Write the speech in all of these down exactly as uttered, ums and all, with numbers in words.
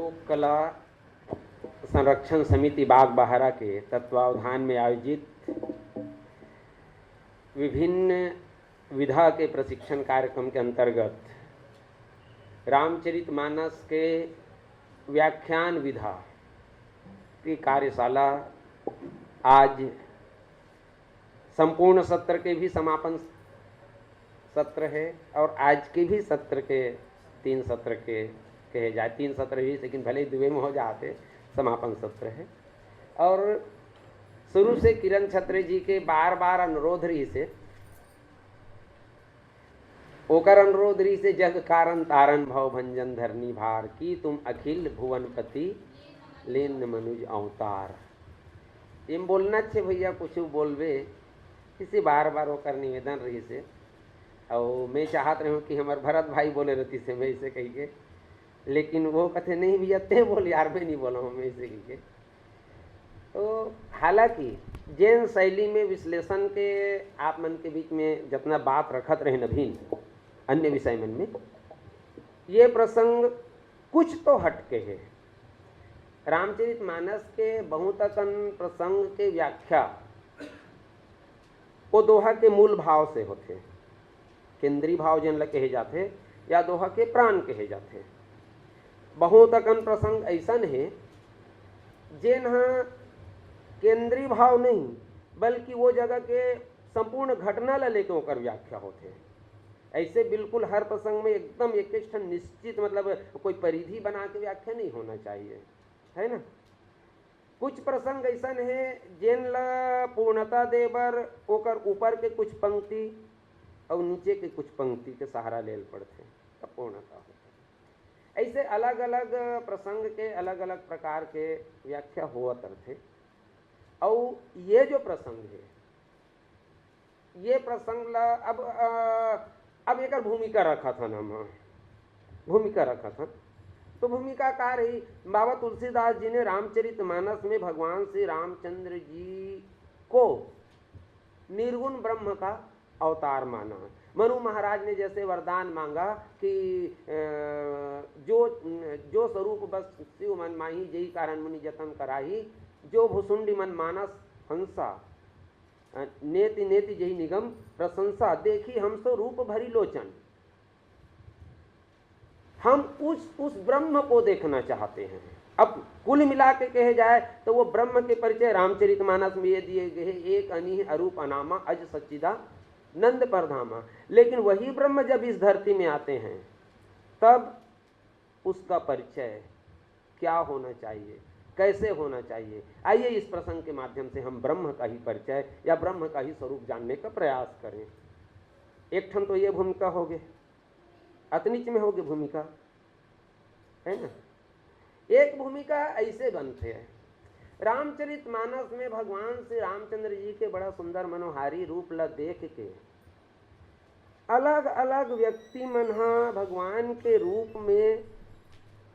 लोक कला संरक्षण समिति बागबाहरा के तत्वावधान में आयोजित विभिन्न विधा के प्रशिक्षण कार्यक्रम के अंतर्गत रामचरितमानस के व्याख्यान विधा की कार्यशाला आज संपूर्ण सत्र के भी समापन सत्र है और आज के भी सत्र के तीन सत्र के कहे जाए, तीन सत्र ही, लेकिन भले ही दुए में हो जाते, समापन सत्र है। और शुरू से किरण छत्र जी के बार बार अनुरोध रहिसे, ओकर अनुरोध रहिसे, जग कारण तारण भव भंजन धरनी भार, की तुम अखिल भुवनपति लीन मनुज अवतार। ये बोलना छे भैया, कुछ बोलबे, इसे बार बार ओकर निवेदन रहिसे। और मैं चाहत रहूँ कि हमर भरत भाई बोले रहती से मैं इसे कही के, लेकिन वो कथे, "नहीं भैया, ते बोल यार, मैं नहीं बोला हूँ," मैं इसे कही के। तो हालांकि जेन शैली में विश्लेषण के आप मन के बीच में जितना बात रखत रहे नवीन, अन्य विषय मन में, ये प्रसंग कुछ तो हटके है। रामचरित मानस के बहुत अकन प्रसंग के व्याख्या वो दोहा के मूल भाव से होथे। केंद्रीय भाव जेन ल कहे जाथे या दोहा के प्राण कहे जाथे। बहुत अकन प्रसंग ऐसन हे जेन ह केंद्रीय भाव नहीं, बल्कि वो जगह के संपूर्ण घटना ल लेके ओकर व्याख्या होथे। ऐसे बिल्कुल हर प्रसंग में एकदम एक ठन निश्चित, मतलब, कोई परिधि बना के व्याख्या नहीं होना चाहिए, है ना? कुछ प्रसंग ऐसन हे जेन ल पूर्णता दे बर ओकर ऊपर के कुछ पंक्ति अउ नीचे के कुछ पंक्ति के सहारा लेल पड़थे, तब पूर्णता होथे। ऐसे अलग-अलग प्रसंग के अलग-अलग प्रकार के व्याख्या होवत रथे। अउ ये जो प्रसंग हे, ये प्रसंग ला अब, अ, अब एकर भूमिका रखत हन हम, भूमिका रखत हन। तो भूमिका का रही? बाबा तुलसीदास जी ने रामचरित मानस में भगवान श्री रामचंद्र जी को निर्गुण ब्रह्म का अवतार माना। मनु महाराज ने जैसे वरदान मांगा कि, अ, जो, जो स्वरूप बस शिव मन माही, जेहि कारण मुनि जतन कराही, जो भुसुंडी मन मानस हंसा, अ, नेति नेति जेहि निगम प्रशंसा, देखि हम सो रूप भरी लोचन। हम उस, उस ब्रह्म को देखना चाहते हैं। अब कुल मिला के कहे जाए तो वो ब्रह्म के परिचय रामचरितमानस में ये दिए गए, एक अनीह अरूप अनामा अज सच्चिदानंद परधामा। लेकिन वही ब्रह्म जब इस धरती में आते हैं, तब उसका परिचय क्या होना चाहिए, कैसे होना चाहिए? आइए, इस प्रसंग के माध्यम से हम ब्रह्म का ही परिचय या ब्रह्म का ही स्वरूप जानने का प्रयास करें। एक ठन तो ये भूमिका हो गए, अतनीच में हो गए भूमिका, है ना? एक भूमिका ऐसे बनते हैं, रामचरित मानस में भगवान श्री रामचंद्र जी के बड़ा सुंदर मनोहारी रूप ला देख के अलग-अलग व्यक्ति मन ह भगवान के रूप में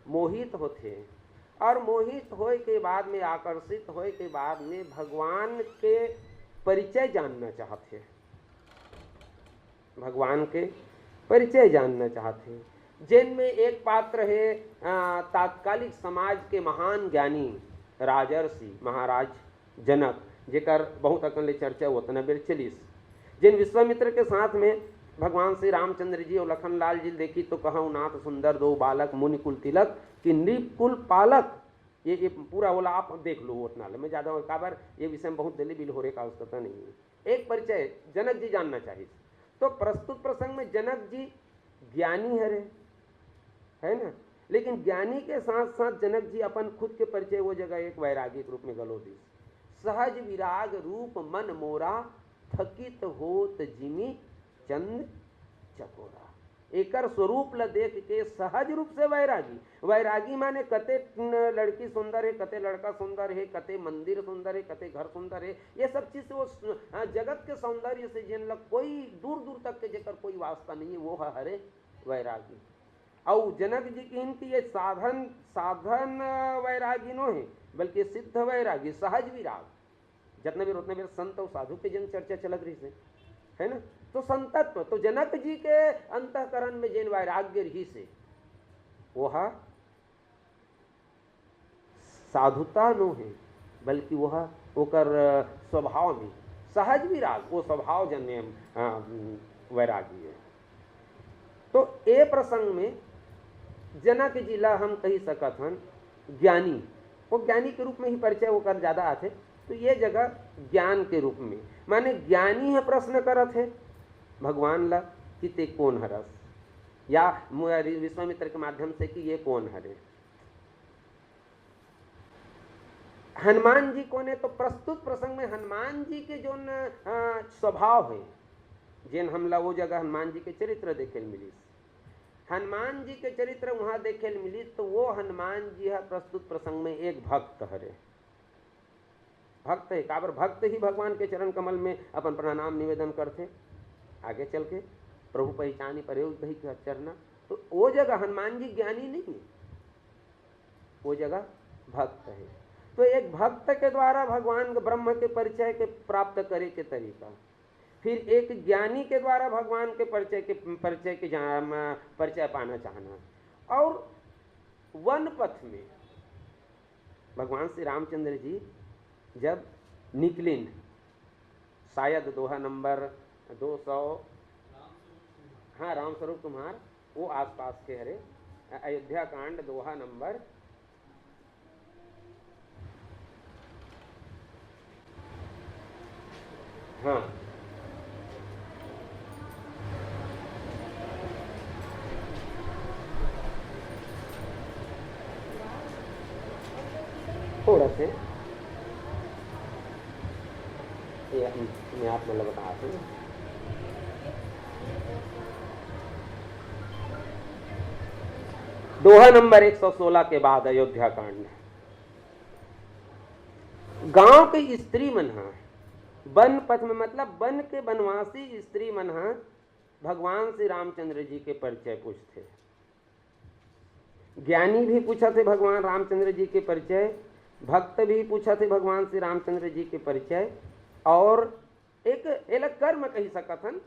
मोहित होथे और मोहित होए के बाद में, आकर्षित होए के बाद में भगवान के परिचय जानना चाहथे, भगवान के परिचय जानना चाहथे। जेन में एक पात्र हे, अ, तात्कालिक समाज के महान ज्ञानी राजर्षि महाराज जनक, जेकर बहुत अकन ले चर्चा ओतना बेर चलिस, जेन विश्वामित्र के साथ में भगवान श्री रामचंद्र जी और लखन लाल जी देखी तो कहउ नाथ सुंदर दो बालक मुनि कुल तिलक कि नृप कुल पालक। ये, ये पूरा ओला आप देख लो ओतना ले, मैं ज्यादा काबर ये विषय में बहुत दिल्ली बिल हो रहे का आवश्यकता नहीं है। एक परिचय जनक जी जानना चाहिए। तो प्रस्तुत प्रसंग में जनक जी ज्ञानी हरे, है ना? लेकिन ज्ञानी के साथ साथ जनक जी अपन खुद के परिचय वो जगह एक वैरागी के रूप में घलो दिस। सहज विराग रूप मन मोरा, थकित होत जिमि चंद चकोरा। एकर स्वरूप ल देख के सहज रूप से वैरागी, वैरागी माने कते न-, लड़की सुंदर हे, कते लड़का सुंदर हे, कते मंदिर सुंदर हे, कते घर सुंदर हे, ये सब चीज से वो स-, अ, जगत के सौंदर्य से जेन ल कोई दूर दूर तक के जेकर कोई वास्ता नहीं है, वो ह हरे वैरागी। अउ जनक जी किहिन कि ये साधन, साधन, अ, वैरागी नो हे, बल्कि सिद्ध वैरागी, सहज विराग। जतना बेर ओतना बेर संत अउ साधु के जन चर्चा चलत रहिस हे, है ना? तो संतत्व, तो जनक जी के अंतःकरण में जेन वैराग्य रहिस हे, वो ह साधुता नो हे, बल्कि वह ओकर, अ, स्वभाव में सहज विराग, वो स्वभाव जन्य, अ, वैरागी है। तो ए प्रसंग में जनक जी ला हम कही सकत हन ज्ञानी, वो ज्ञानी के रूप में ही परिचय ओकर ज्यादा आथे। तो ये जगह ज्ञान के रूप में, माने ज्ञानी ह प्रश्न करत हे भगवान ला कि ते कोन हरस, या मु-, विश्वामित्र के माध्यम से कि ये कोन हरे। हनुमान जी कोन हे, तो प्रस्तुत प्रसंग में हनुमान जी के जोन, अ, स्वभाव हे, जेन हमला वो जगह हनुमान जी के चरित्र देखे ल मिलिस, हनुमान जी के चरित्र वहाँ देखे ल मिलिस, तो वो हनुमान जी ह प्रस्तुत प्रसंग में एक भक्त हरे। भक्त हे, काबर भक्त ही भगवान के चरण कमल में अपन प्रणाम निवेदन करथे। आगे चल के प्रभु पहिचानी परेउ कहि के चरना, तो वो जगह हनुमान जी ज्ञानी नहीं हे, वो जगह भक्त हे। तो एक भक्त के द्वारा भगवान के, ब्रह्म के परिचय के प्राप्त करे के तरीका, फिर एक ज्ञानी के द्वारा भगवान के परिचय के, परिचय के जा-, म-, परिचय पाना चाहना। और वन पथ में भगवान श्री रामचंद्र जी जब निकलिन, शायद दोहा नंबर दो सौ, हाँ, राम स्वरूप तुम्हार, वो आसपास के हरे, अ-, अयोध्या कांड दोहा नंबर, हाँ, थोड़ा से ये, मैं आप मतलब बता दूँ। दोहा नंबर एक सौ सोलह के बाद अयोध्या कांड। गांव के स्त्री मन ह वन पथ में, मतलब वन के वनवासी स्त्री मन ह भगवान श्री रामचंद्र जी के परिचय पूछथे। ज्ञानी भी पूछत हे भगवान रामचंद्र जी के परिचय, भक्त भी पूछत हे भगवान श्री रामचंद्र जी के परिचय, और एक एला कर्म कही सकत हन,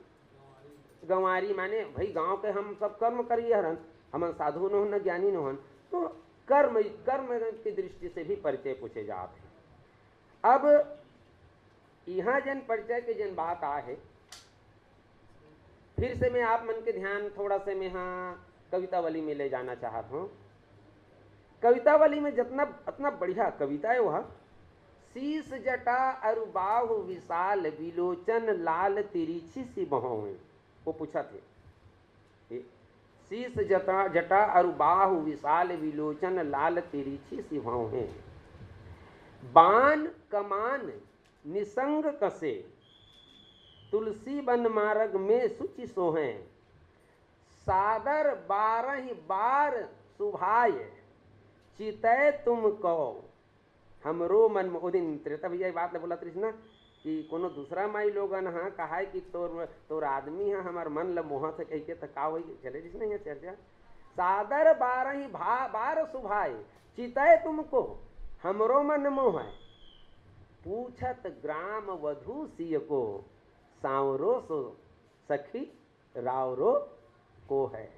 गंवारी माने भाई गांव के हम सब कर्म करिए हरन, हमन साधु नोहन न ज्ञानी नोहन, तो कर्म, कर्म की दृष्टि से भी परिचय पूछे जात हे। अब इहाँ जेन परिचय के जेन बात आ हे, फिर से मैं आप मन के ध्यान थोड़ा से मैं हाँ कवितावली में ले जाना चाहत हूँ। कवितावली में जितना, इतना बढ़िया कविता है वह, शीश जटा अरु बाहु विशाल विलोचन लाल तिरिछी सिबहों है। वो पूछा थे, ये शीश जटा, जटा अरु बाहु विशाल विलोचन लाल तिरिछी सिबहों है। बान कमान निसंग कसे, तुलसी बन मारग में सुचि सोहें। सादर बारह बार सुभाय, चितय तुम कहो, हमरो मन म-, ओ दिन त्रेता भैया ये बात ल बोलत रहिस ना कि कोनो दूसरा माई लोगन ह कहाय कि तोर, तोर आदमी ह हमर मन ल मोहत हे कहिके, त का होई, चले रहिस ना यहाँ चर्चा। सादर बारह भा-, बार सुभाय, चितय तुम कहो, हमरो मन मोहय। पूछत ग्राम वधू सिय को, सांवरो सो सखी रावरो को है।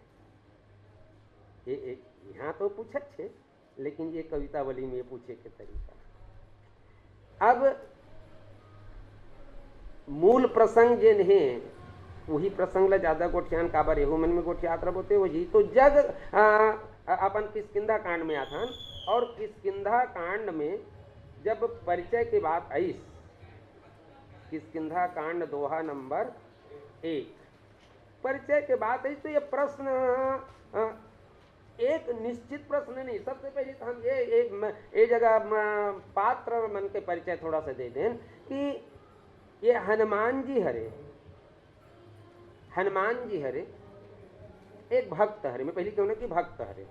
ये, ये, यहाँ तो पूछत छे, लेकिन ये कवितावली में पूछे के तरीका। अब मूल प्रसंग जेन हे, वही प्रसंग ला ज्यादा गोठियान, काबर एहू मन में गोठियात रबो ते, वही तो जग, आ, आ, अपन किष्किंधा कांड में आथन, और किष्किंधा कांड में जब परिचय के बात आइस, किष्किंधा कांड दोहा नंबर एक, परिचय के बात आइस, तो ये प्रश्न, अ, एक निश्चित प्रश्न नहीं। सबसे पहले तो हम ये, ये, म-, ये जगह, म-, पात्र मन के परिचय थोड़ा सा दे दें कि ये हनुमान जी हरे, हनुमान जी हरे, एक भक्त हरे, मैं पहले कहूँ ना कि भक्त हरे,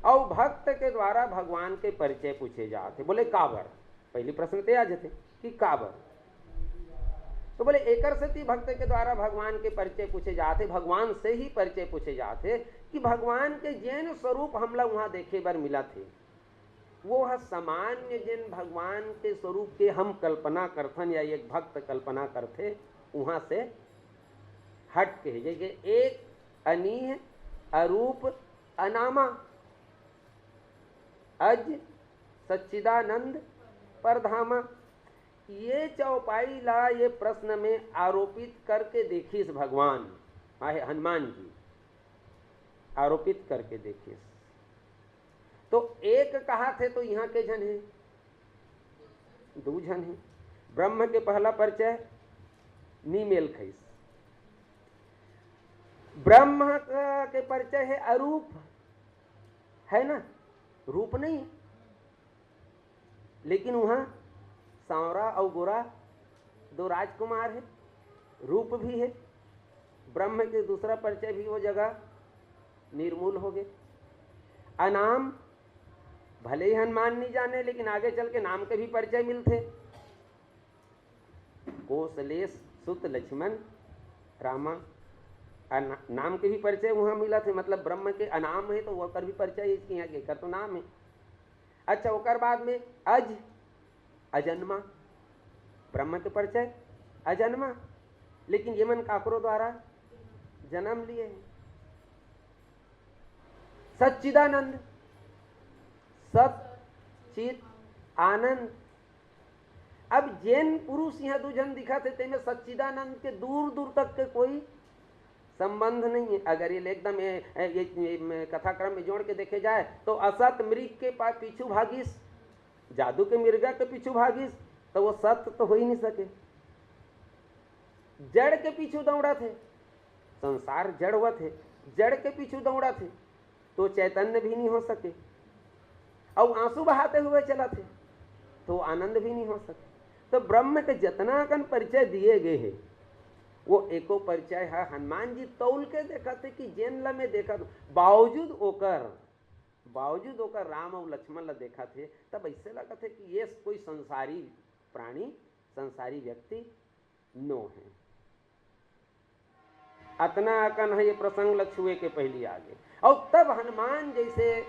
और भक्त के द्वारा भगवान के परिचय पूछे जात हे। बोले, काबर? पहली प्रश्न ते आ जाते कि काबर। तो बोले, एकर सेती भक्त के द्वारा भगवान के परिचय पूछे जात हे, भगवान से ही परिचय पूछे जात हे कि भगवान के जेन स्वरूप हमला वहाँ देखे बर मिलत हे, वो ह सामान्य जेन भगवान के स्वरूप के हम कल्पना करथन या एक भक्त कल्पना करथे, वहाँ से हट के हे। जैसे एक अनीह, अरूप, अनामा, अज, सच्चिदानंद परधामा। ये चौपाई ला ये प्रश्न में आरोपित करके देखिस भगवान, आहे हनुमान जी आरोपित करके देखिस। तो एक कहा थे तो यहाँ के झन हे, दू झन हे। ब्रह्म के पहला परिचय नी मेल खइस। ब्रह्म के परिचय हे अरूप, है ना, रूप नहीं, लेकिन वहाँ सांवरा और गोरा दो राजकुमार है, रूप भी है। ब्रह्म के दूसरा परिचय भी वो जगह निर्मूल हो गए। अनाम भले ही हनुमान नहीं जाने, लेकिन आगे चल के नाम के भी परिचय मिलते। कोसलेश सुत लक्ष्मण रामा, अना-, नाम के भी परिचय वहाँ मिला थे, मतलब ब्रह्म के अनाम है तो ओकर भी परिचय इसके यहाँ के कर तो नाम है। अच्छा, ओकर बाद में अज, अजन्मा, ब्रह्म के परिचय अजन्मा, लेकिन ये मन काकरो द्वारा जन्म लिए हैं। सच्चिदानंद, सत चित आनंद। अब जेन पुरुष यहाँ दू झन दिखत हे, तेमे सच्चिदानंद के दूर दूर तक के कोई संबंध नहीं है। अगर ये एकदम ये, ये, ये कथाक्रम में जोड़ के देखे जाए तो असत मृग के पीछू भागिस, जादू के मिर्गा के पीछू भागिस, तो वो सत तो हो ही नहीं सके। जड़ के पीछू दौड़त हे, संसार जड़वत हे, जड़ के पीछू दौड़त हे, तो चैतन्य भी नहीं हो सके। और आंसू बहाते हुए चलत हे, तो आनंद भी नहीं हो सके। तो ब्रह्म के जतना कन परिचय दिए गए हे, वो एको परिचय है। हनुमान जी तौल के देखत हे कि जेन ल मैं देखत, बावजूद ओकर, बावजूद ओकर राम और लक्ष्मण ल देखत हे, तब ऐसे लगत हे कि ये कोई संसारी प्राणी, संसारी व्यक्ति नो है। अतना अकन है ये प्रसंग ल छुए के पहली आगे। और तब हनुमान जैसे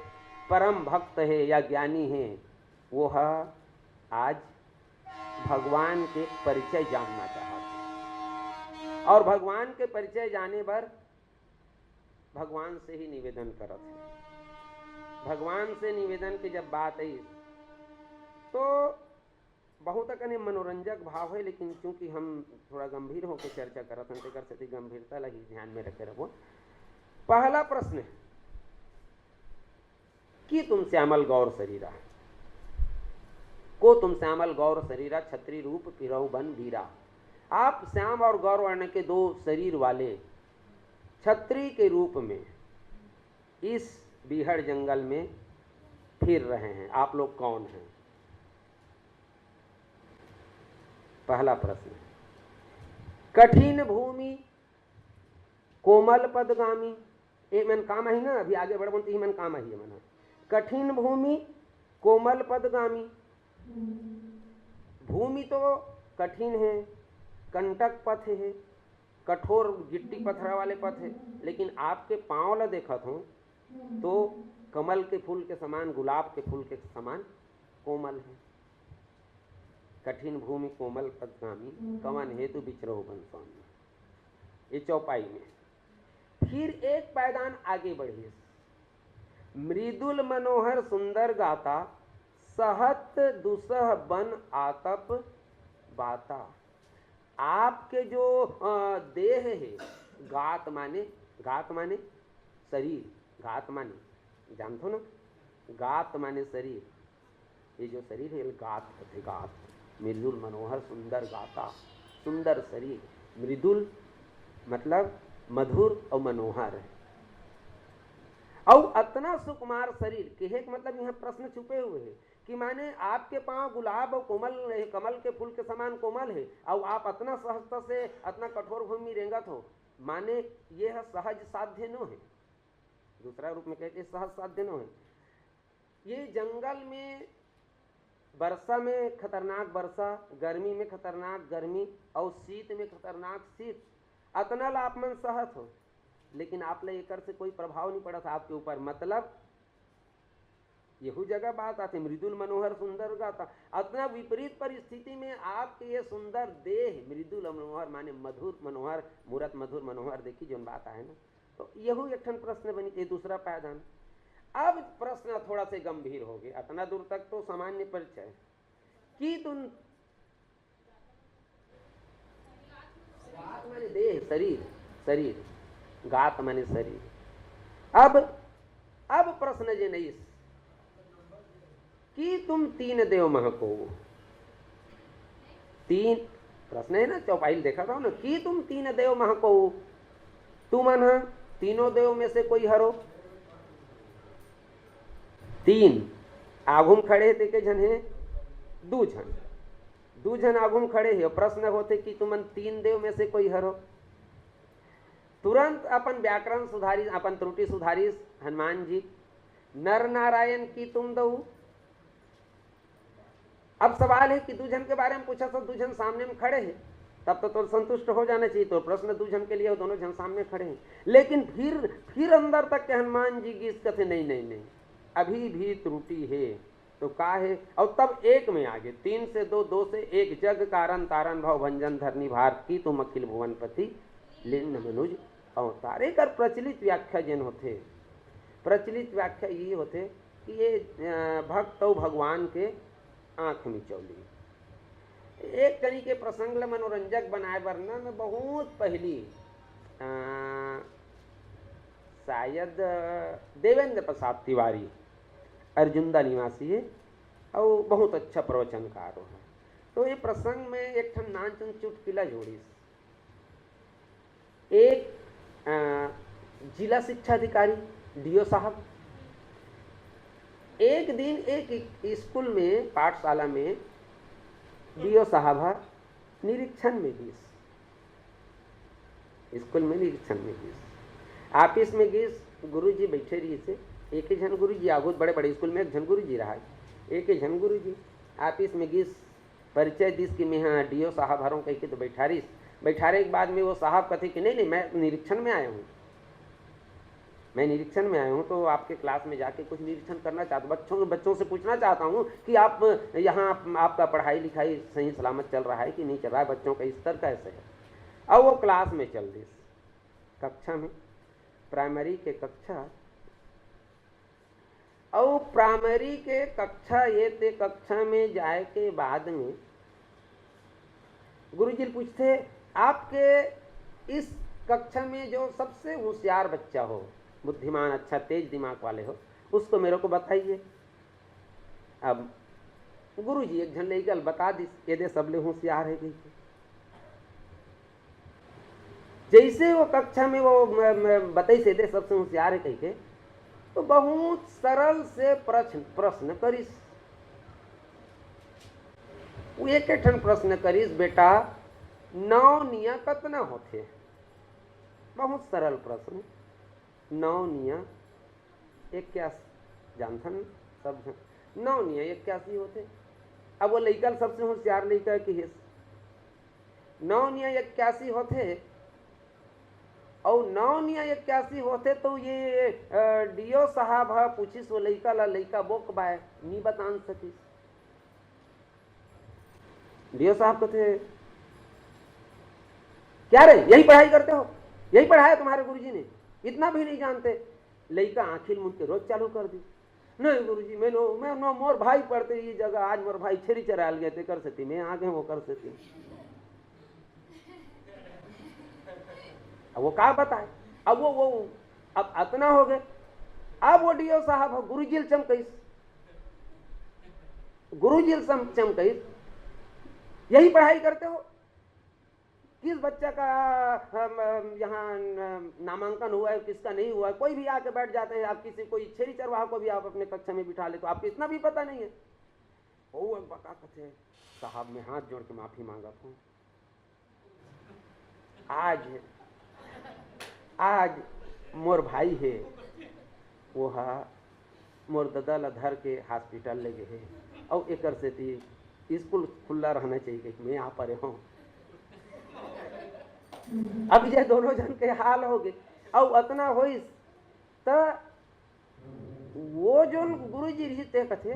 परम भक्त है या ज्ञानी है, वो ह आज भगवान के परिचय जानना चाहत है। और भगवान के परिचय जाने बर भगवान से ही निवेदन करत है। भगवान से निवेदन की जब बात आई तो बहुत अकन मनोरंजक भाव है, लेकिन चूंकि हम थोड़ा गंभीर होकर चर्चा करत हन, तेकर सेती गंभीरता ला ही ध्यान में रखे रहो। पहला प्रश्न है, कि तुम श्यामल गौर शरीरा, को तुम श्यामल गौर शरीरा, छत्री रूप किरौ बन बीरा। आप श्याम और गौर वर्ण के दो शरीर वाले छत्री के रूप में इस बीहड़ जंगल में फिर रहे हैं, आप लोग कौन हैं? पहला प्रश्न। कठिन भूमि कोमल पदगामी, ये मन काम आही ना, अभी आगे बढ़बो तो ये मन काम आही, ये मन ह। कठिन भूमि कोमल पदगामी। भूमि तो कठिन है, कंटक पथ है, कठोर गिट्टी पथरा वाले पथ है, लेकिन आपके पाँव ला देखत हो तो कमल के फूल के समान, गुलाब के फूल के समान कोमल है। कठिन भूमि कोमल पदगामी, कवन हेतु बिचरहु बन स्वामी। ये चौपाई में फिर एक पायदान आगे बढ़िस। मृदुल मनोहर सुंदर गाता, सहत दुसह बन आतप बाता। आपके जो, अ, देह है, गात माने, गात माने शरीर, गात माने, जानथो ना, गात माने शरीर, ये जो शरीर है, ये गात होथे, गात। मृदुल मनोहर सुंदर गाता, सुंदर शरीर, मृदुल मतलब मधुर और मनोहर है। और अतना सुकुमार शरीर, कहे के मतलब यहाँ प्रश्न छुपे हुए है कि माने आपके पाँव गुलाब और कोमल, कमल के फूल के समान कोमल है, और आप अतना सहजता से अतना कठोर भूमि रेंगत हो, माने ये ह सहज साध्य नो है। दूसरा रूप में कहते सहज साध्य नो है। ये जंगल में वर्षा में खतरनाक वर्षा, गर्मी में खतरनाक गर्मी और शीत में खतरनाक शीत, अतना ला आप मन सहत हो, लेकिन आप ला एकर से कोई प्रभाव नहीं पड़त आपके ऊपर। मतलब यहू जगह बात आथे, मृदुल मनोहर सुंदर गाता। अतना विपरीत परिस्थिति में आपके ये सुंदर देह, मृदुल मनोहर माने मधुर मनोहर, मूरत मधुर मनोहर, देखी जोन बात आहे ना, तो यहू एक ठन प्रश्न बनी, ये दूसरा पायदान। अब प्रश्न थोड़ा से गंभीर हो गया। अतना दूर तक तो सामान्य परिचय कि तुम, गात माने देह, शरीर, शरीर, गात माने शरीर। अब, अब प्रश्न जे नइस कि तुम तीन देव महको, तीन, प्रश्न हे ना, चौपाई ल देखत हव ना, कि तुम तीन देव महको, तुमन ह तीनों देव में से कोई हरो। तीन आघू म खड़े हे, ते के झन हे, दू झन, दू झन आघू म खड़े हे। प्रश्न होथे कि तुमन तीन देव में से कोई हरो। तुरंत अपन व्याकरण सुधारिस, अपन त्रुटि सुधारिस हनुमान जी, नर नारायण कि तुम दऊ। अब सवाल हे कि दू झन के बारे में पूछा, सब दू झन सामने में खड़े हे, तब तो तोर संतुष्ट हो जाना चाहिए। तोर प्रश्न दू झन के लिए, वो दोनों झन सामने खड़े हे, लेकिन फिर, फिर अंदर तक के हनुमान जी गिस, कथे, "नहीं, नहीं, नहीं, अभी भी त्रुटि हे।" तो का हे? अउ तब एक में आगे, तीन से दो, दो से एक, "जग कारण तारण भव भंजन धरनी भार, कि तुम अखिल भुवनपति लीन मनुज अवतार।" एकर प्रचलित व्याख्या जेन होथे, प्रचलित व्याख्या ये होथे कि ये, अ, भक्त अउ भगवान के आँख मिचौली। एक कनी के प्रसंग ल मनोरंजक बनाए बर न, मैं बहुत पहिली, अ, शायद, अ, देवेंद्र प्रसाद तिवारी, अर्जुंदा निवासी हे, अउ बहुत अच्छा प्रवचनकार हे। तो ये प्रसंग में एक ठन नानचुन चुटकिला जोड़िस। एक, अ, जिला शिक्षा अधिकारी, डीओ साहब, एक दिन एक स्कूल में, पाठशाला में डीओ साहब ह निरीक्षण में गिस, स्कूल में निरीक्षण में गिस, ऑफिस में गिस, गुरुजी बैठे रहिस हे, एक ही झन गुरुजी, आघू बड़े बड़े स्कूल में एक झन गुरुजी रहय, एक ही झन गुरुजी। ऑफिस में गिस, परिचय दिस कि मैं ह डीओ साहब हरंव कहिके तो बैठारिस। बैठारे के बाद में वो साहब कथे कि "नहीं, नहीं, मैं निरीक्षण में आया हूँ, मैं निरीक्षण में आया हूँ, तो आपके क्लास में जाके कुछ निरीक्षण करना चाहता हूँ, बच्चों, बच्चों से पूछना चाहता हूँ कि आप यहाँ, आपका पढ़ाई लिखाई सही सलामत चल रहा है कि नहीं चल रहा है, बच्चों का स्तर कैसे है।" अब वो क्लास में चल दिस, कक्षा में, प्राइमरी के कक्षा, अउ प्राइमरी के कक्षा, ये ते कक्षा में जाए के बाद में गुरुजी ल पूछथे, "आपके इस कक्षा में जो सबसे होशियार बच्चा हो, बुद्धिमान, अच्छा तेज दिमाग वाले हो, उसको मेरे को बताइए।" अब गुरुजी एक झन लइका ल बता दिस, "ये दे सबले होशियार हे," कहिके। जैसे वो कक्षा में वो म-, म-, बतइस, "ये दे सबसे होशियार हे," कहिके, तो बहुत सरल से प्रश्न, प्रश्न करिस। वो एक ठन प्रश्न करिस, "बेटा, नौ निया कतना होथे?" बहुत सरल प्रश्न। नौ निया इक्यासी, जानथन सब झन, नौ निया इक्यासी होथे। अब वो लइका ल सबसे होशियार लइका किहिस, "नौ निया इक्यासी होथे।" अउ नौ निया इक्यासी होथे तो ये, अ, डीओ साहब ह पूछिस वो लइका ल, लइका बोक बाय, नी बतान सकिस। डीओ साहब कथे, "क्या रे, यही पढ़ाई करते हो? यही पढ़ाया तुम्हारे गुरुजी ने? इतना भी नहीं जानते?" लइका आँखी ल मूंद के रोज चालू कर दिस, "नहीं गुरुजी, मैं नो, मैं नो, मोर भाई पढ़थे ये जगह, आज मोर भाई छेरी चराय ल गे, तेकर सेती मैं आ गे हंव, ओकर सेती।" अब वो का बताय? अब वो, वो, अब अतना हो गे। अब वो डीओ साहब ह गुरुजी ल चमकइस, गुरुजी ल सम-, चमकइस, "यही पढ़ाई करते हो? किस बच्चा का, अम, अम, यहाँ न-, नामांकन हुआ है, किसका नहीं हुआ है? कोई भी आके बैठ जाते हैं, आप किसी, कोई छेरी चरवाहा को भी आप अपने कक्षा में बिठा ले, तो आपको इतना भी पता नहीं है।" वो एक बका कथे, "साहब, मैं हाथ जोड़ के माफी मांगत हूँ। आज, आज मोर भाई हे, वो हा मोर ददा ला धर के हॉस्पिटल ले गे हे, अउ एकर सेती स्कूल खुल्ला रहना चाहिए कि मैं आ परे हंव।" अब ये दोनों झन के हाल हो गे, अउ अतना होइस त वो जोन गुरुजी रहिस ते कथे,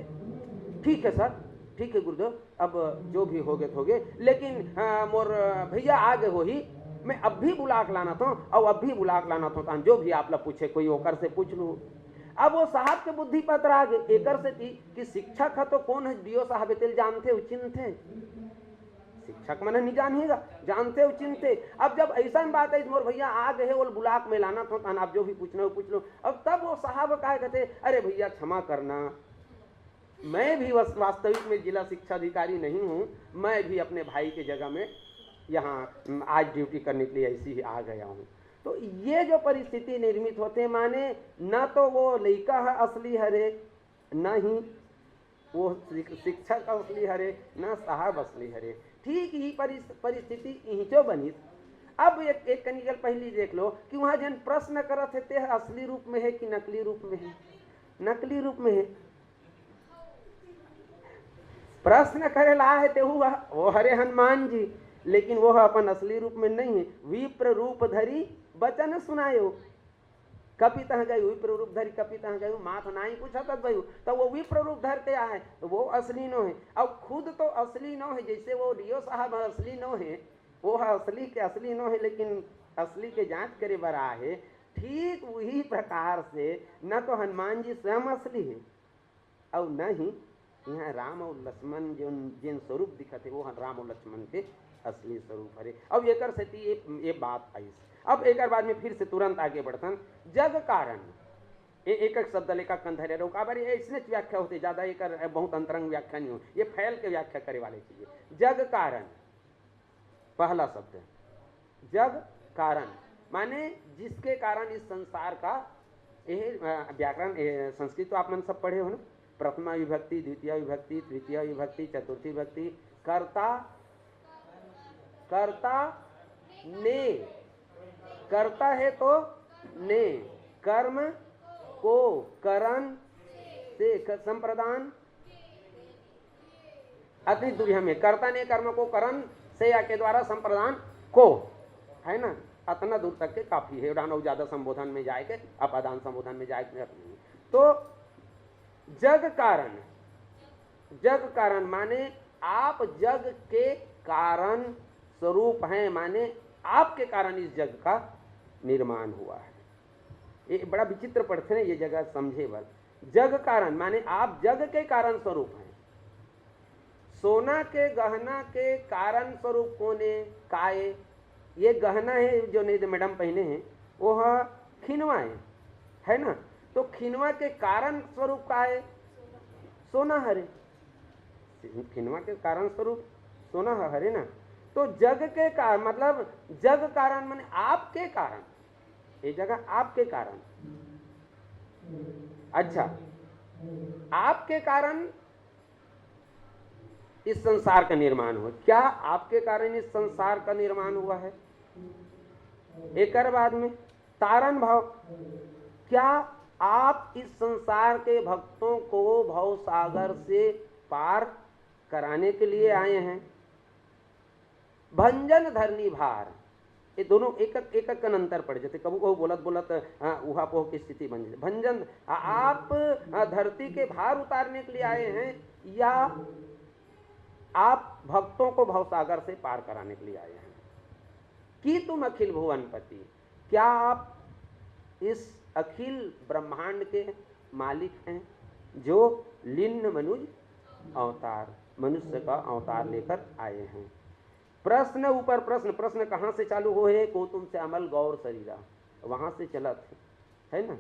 "ठीक है सर, ठीक है गुरुदेव, अब जो भी होगे त होगे, लेकिन, अ, मोर भैया आगे होही, मैं अब भी बुला के लानत हंव, अउ अब भी बुला के लानत हंव, तान जो भी आप ला पूछे कोई ओकर से पूछ लू।" अब वो साहब के बुद्धि पतरा गे, एकर सेती कि शिक्षक ह तो कोन हे, डीओ साहब, एते ल जानथे, उचिनथे। शिक्षक मन नहीं जानिएगा, जानथे, उचिनथे। अब जब ऐसा बात है, मोर भैया आ गए, वो ब्लॉक में लाना था, तहन आप जो भी पूछना हो, पूछ लो। अब तब वो साहब कहे कहते, "अरे भैया, क्षमा करना, मैं भी वस-, वास्तविक में जिला शिक्षा अधिकारी नहीं हूँ, मैं भी अपने भाई के जगह में यहाँ, उम, आज ड्यूटी करने के लिए ऐसी ही आ गया हूँ।" तो ये जो परिस्थिति निर्मित होते, माने न तो वो लइका ह असली हरे, न ही वो शिक-, शिक्षक असली हरे, न साहब असली हरे। ठीक ही परिस-, परिस्थिति इहिंचो बनिस। अब एक, एक कनी कल पहली देख लो कि वहाँ जेन प्रश्न करत हे, ते ह असली रूप में हे कि नकली रूप में हे? नकली रूप में हे। प्रश्न करे ला हे ते हुआ, वो हरे हनुमान जी, लेकिन वो ह अपन असली रूप में नहीं हे। विप्र रूप धरी बचन सुनायो। कपि तह गयो, विप्र रूप धरी कपि तह गयो, माथ नाई कुछ हतत भयो, तो वो विप्र रूप धर के आहे, वो असली नो हे। अब खुद तो असली नो हे, जैसे वो डीओ साहब असली नो हे, वो ह असली के असली नो हे, लेकिन असली के जांच करे बर आहे। ठीक वही प्रकार से न तो हनुमान जी स्वयं असली हे, अउ न ही यहाँ राम अउ लक्ष्मण जो जेन स्वरूप दिखत हे, वो ह राम अउ लक्ष्मण के असली स्वरूप हरे। अब एकर सेती ये, ये बात आइस। अब एकर बाद में फिर से तुरंत आगे बढ़थन, जग कारण। ए-, एक एक शब्द लेकर कंधरे रहो, काबर ये इसने व्याख्या होते, ज्यादा एकर बहुत अंतरंग व्याख्या नहीं हो, ये फैल के व्याख्या करे वाले चीज हे। जग कारण, पहला शब्द, जग कारण, माने जिसके कारण इस संसार का, ये, अ, व्याकरण, ये संस्कृत तो आप मन सब पढ़े हो ना, प्रथमा विभक्ति, द्वितीय विभक्ति, तृतीय विभक्ति, चतुर्थी विभक्ति, कर्ता, कर्ता ने, कर्ता है तो ने, कर्म को, करण से, क-, संप्रदान, अतनी दूरी हमें कर्ता ने कर्म को करण से या के द्वारा संप्रदान को, है ना, अतना दूर तक के काफी है, उड़ान और ज्यादा संबोधन में जाए के, अपादान संबोधन में जाए के, तो जग कारण, जग कारण माने आप जग के कारण स्वरूप हैं, माने आपके कारण इस जग का निर्माण हुआ है। ये बड़ा विचित्र पढ़ते हैं, ये जगह समझे बर। जग कारण माने आप जग के कारण स्वरूप हैं। सोना के गहना के कारण स्वरूप कोन ए, का ए? ये गहना है जो नहीं मैडम पहने हैं, वो ह खिनवा है, है ना? तो खिनवा के कारण स्वरूप का है? सोना हरे। खिनवा के कारण स्वरूप सोना ह-, हरे ना? तो जग के कारण, मतलब जग कारण माने आपके कारण, ये जगह आपके कारण। अच्छा, आपके कारण इस संसार का निर्माण हुआ। क्या आपके कारण इस संसार का निर्माण हुआ है? एकर बाद में तारण भाव, क्या आप इस संसार के भक्तों को भव सागर से पार कराने के लिए आए हैं? भंजन धरनी भार, ये दोनों एक एक कन अंतर पड़ जाते। कभू कभू बोलत बोलत, हाँ, उहापोह की स्थिति बन जाती। भंजन, आ-, आप, आ, धरती के भार उतारने के लिए आए हैं या आप भक्तों को भवसागर से पार कराने के लिए आए हैं? कि तुम अखिल भुवनपति, क्या आप इस अखिल ब्रह्मांड के मालिक हैं जो लिन्न मनुज अवतार, मनुष्य का अवतार लेकर आए हैं? प्रश्न ऊपर प्रश्न, प्रश्न कहाँ से चालू होहे, को तुमसे अमल गौर शरीरा, वहाँ से चलत हे, है ना?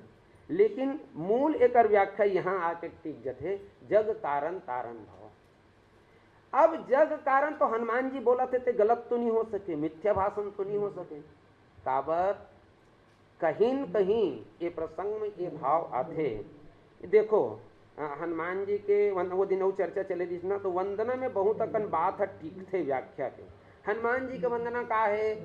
लेकिन मूल एकर व्याख्या यहाँ आके टिक जथे, जग कारण तारण भव। अब जग कारण तो हनुमान जी बोलत हे, ते गलत तो नहीं हो सके, मिथ्या भाषण तो नहीं हो सके। काबर? कहीं न कहीं ये प्रसंग में ये भाव आथे। देखो, अ, हनुमान जी के वन-, वो दिन वो चर्चा चले रहिस ना, तो वंदना में बहुत अकन बात ह टिकथे व्याख्या के। हनुमान जी के वंदना का हे?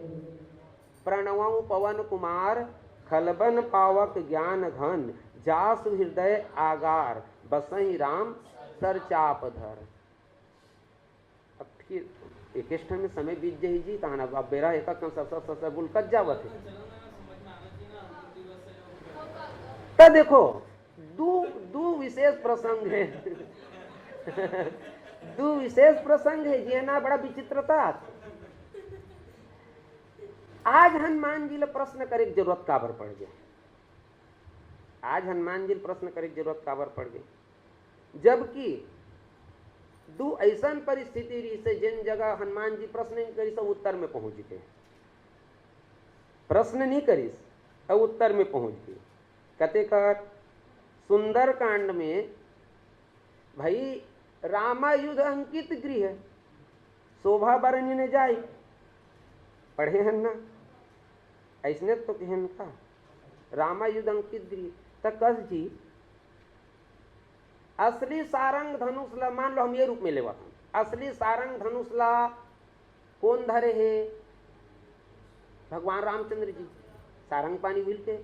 प्रणवं पवन कुमार, खलबन पावक ज्ञान घन, जासु हृदय आगार, बसहि राम सरचाप धर। अब फिर एकेच ठन में समय बीत जाही जी, तहन अब, अब बेरा एका कन सब, सब, सब, सब बोल कत जावत हे। त देखो, दू, दू विशेष प्रसंग हे। दू विशेष प्रसंग हे जी, हे ना, बड़ा विचित्रता। आज हनुमान जी ल प्रश्न करे के जरूरत काबर पड़ गया? आज हनुमान जी ल प्रश्न करे के जरूरत काबर पड़ गई? जबकि दू अइसन परिस्थिति रहिस हे, जेन जगह हनुमान जी प्रश्न नइ करिस, उत्तर में पहुंच गए। प्रश्न नइ करिस, अउ उत्तर में पहुंच गए। कते कर सुंदरकांड में भाई, रामायुध अंकित गृह, शोभा बरनि न जाई। पढ़े हन ना? अइसने तो कहेन का, रामायुध अंकित गृह। त कस जी, असली सारंग धनुष ला, मान लो हम ये रूप में लेवत हन, असली सारंग धनुष ला कोन धरे हे? भगवान रामचंद्र जी। सारंग पानी भूल के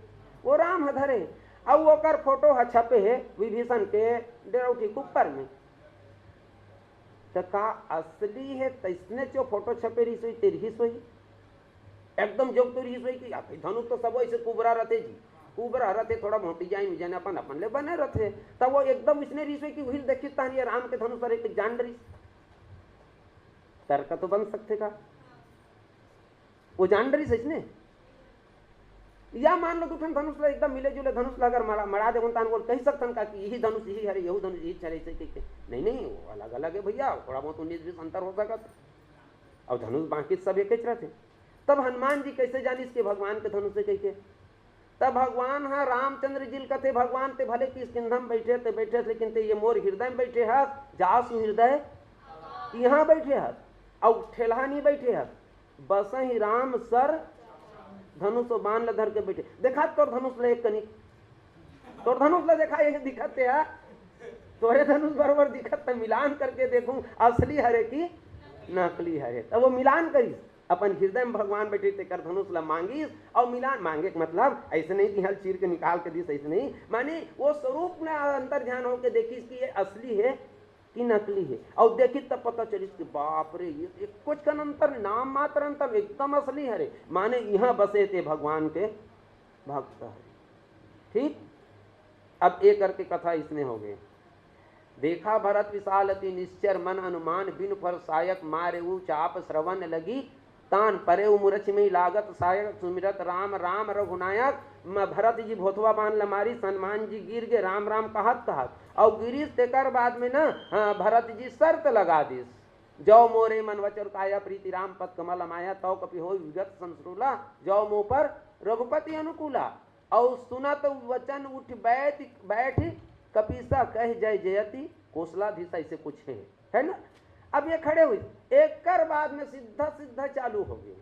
वो राम ह धरे हे। अउ ओकर फोटो ह छपे हे विभीषण के डेरौठी के ऊपर में। त का असली हे तइसने जो फोटो छपे रहिस होही, ते रहिस होही? एकदम जोग तो रहिस होही कि, अब धनुष तो सबो ऐसे कुबरा रहते जी, कुबरा रहते, थोड़ा बहुत डिजाइन उजाइन अपन अपन ले बने रहते, तब वो एकदम इसने रहिस होही कि उहिल देखिस तहन ये राम के धनुष हरे के जान डरिस। तर्क तो बन सकते का? वो जान डरिस इसने। या मान लो, दू ठन धनुष ला एकदम मिले जुले धनुष ला अगर मड़ा, मड़ा देवन, तहन वो कहि सकथन का कि यही धनुष यही हरे, यहू धनुष यही हरे, ऐसे कहिके? नहीं, नहीं, वो अलग अलग है भैया, थोड़ा बहुत उन्नीस बीस अंतर हो सकत। अउ धनुष बाकी सब एकेच रहते। तब हनुमान जी कैसे जानिस कि भगवान के धनुष हे कहिके? तब भगवान ह रामचंद्र जी ल कथे, भगवान ते भले किष्किंधा में बैठे, ते बैठे, लेकिन ते ये मोर हृदय में बैठे हस, जासु हृदय इहाँ बैठे हस, अउ ठेलहा नहीं बैठे हस, बसही राम सर धनुष अउ बाण ल धर के बैठे। देखा तोर धनुष ल एक कनिक, तोर धनुष ल देखा, ये दिखत हे, तोरे धनुष बरोबर दिखत, त मिलान करके देखूं असली हरे कि नकली हरे। तब वो मिलान करिस, अपन हृदय में भगवान बैठे तेकर धनुष ला मांगिस, अउ मिलान मांगे के मतलब ऐसे नहीं कि हल चीर के निकाल के दिस, ऐसे नहीं, माने वो स्वरूप में अंतर ध्यान होके देखिस कि ये असली हे कि नकली हे, अउ देखिस तब पता चलिस कि बाप रे, ये एक कुछ कन अंतर, नाम मात्र अंतर, एकदम असली हरे, माने इहाँ बसे ते भगवान के भक्त हरे। ठीक, अब ये करके कथा इसने हो गए। देखा भरत विशाल अति निश्चर मन अनुमान, बिनु फर सायक मारे उ चाप श्रवण लगी तान, परे उ मुरछ में लागत सायक सुमिरत राम राम रघुनायक। म-, भरत जी भोथवा बाण ल मारिस, हनुमान जी गिर गे राम राम कहत कहत, अउ गिरिस तेकर बाद में न, हाँ, भरत जी शर्त लगा दिस, जौ मोरे मन वचन काया प्रीति राम पद कमल माया, तौ कपि होई विगत संसरूला, जौ मो पर रघुपति अनुकूला। अउ सुनत वचन उठ बैठ, बैठ कपीसा कह जय जयति कोसलाधीश, ऐसे कुछ है, है ना? अब ये खड़े हुई, एकर बाद में सीधा सीधा चालू हो गए।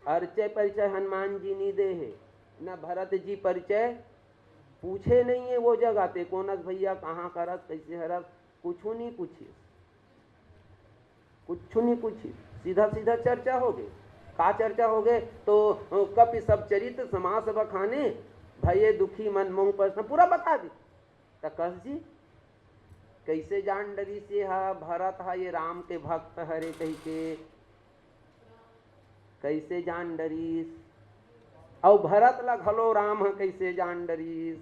परिचय, परिचय हनुमान जी नी दे हे, न भरत जी परिचय पूछे नहीं है वो जगह ते, कोनस भैया, कहाँ करस, कैसे हरस, कुछ नहीं पूछिस, कुछ नहीं पूछिस, सीधा सीधा चर्चा हो गई। का चर्चा हो गए? तो अ, कपि सब चरित समास बखाने, भये दुखी मन मोह प्रश्न पूरा बता दी। त कस जी, कैसे जान डरिस ये हा भरत हा ये राम के भक्त हरे कहिके? कैसे जान डरिस? अउ भरत ला घलो राम हा कैसे जान डरिस?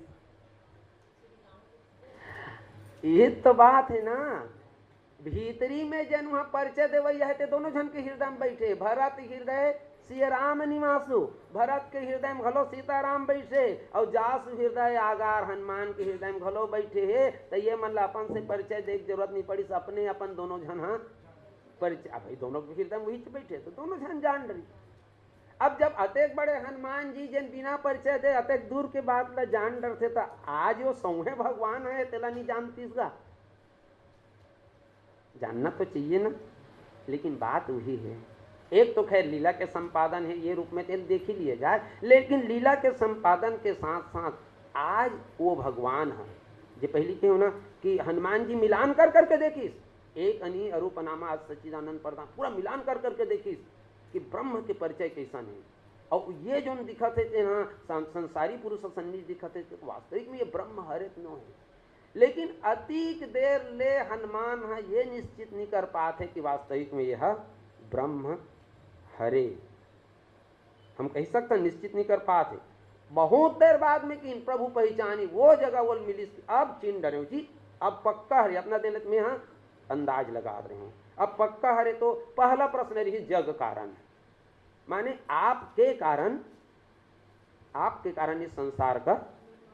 ये तो बात है ना, भीतरी में जेन उहाँ परिचय देवइया हे, ते दोनों झन के हृदय में बैठे। भरत हृदय सिय राम निवासु, भरत के हृदय में घलो सीताराम बैठे, अउ जासु हृदय आगार हनुमान के हृदय में घलो बैठे हे। त ये मन ला अपन से परिचय दे के जरूरत नहीं पड़िस, अपने अपन दोनों झन हा परिचय। अब भाई दोनों के हृदय में वही बैठे, तो दोनों झन जान डरी। अब जब अतेक बड़े हनुमान जी जेन बिना परिचय दे अतेक दूर के बात ला जान डरथे, त आज वो सौंहे भगवान हे, तेला नहीं जानतीस गा? जानना तो चाहिए ना, लेकिन बात वही है। एक तो खैर लीला के संपादन है, ये रूप में तेल देख ही लिया जाए, लेकिन लीला के संपादन के साथ साथ आज वो भगवान है, जे पहली कहे हो ना कि हनुमान जी मिलान कर करके देखिस, एक अनी अरूप अनामा आज सच्चिदानंद प्रधान पूरा मिलान कर करके देखिस कि ब्रह्म के परिचय कैसन है। और ये जो दिखत है तेन हा सं-, संसारी पुरुष सन्निज दिखत है, तो वास्तविक में ये ब्रह्म हरे तो नो है। लेकिन अतीक देर ले हनुमान ह ये निश्चित नहीं कर पात हे कि वास्तविक में यह ब्रह्म हरे। हम कह सकते हैं निश्चित नहीं कर पात हे। बहुत देर बाद में कि प्रभु पहचानी, वो जगह वो मिलिस कि अब चिन्ह डरेव जी, अब पक्का हरे। अपना दिन में हाँ अंदाज लगा रहे हैं, अब पक्का हरे। तो पहला प्रश्न रही जग कारण, माने आपके कारण, आपके कारण इस संसार का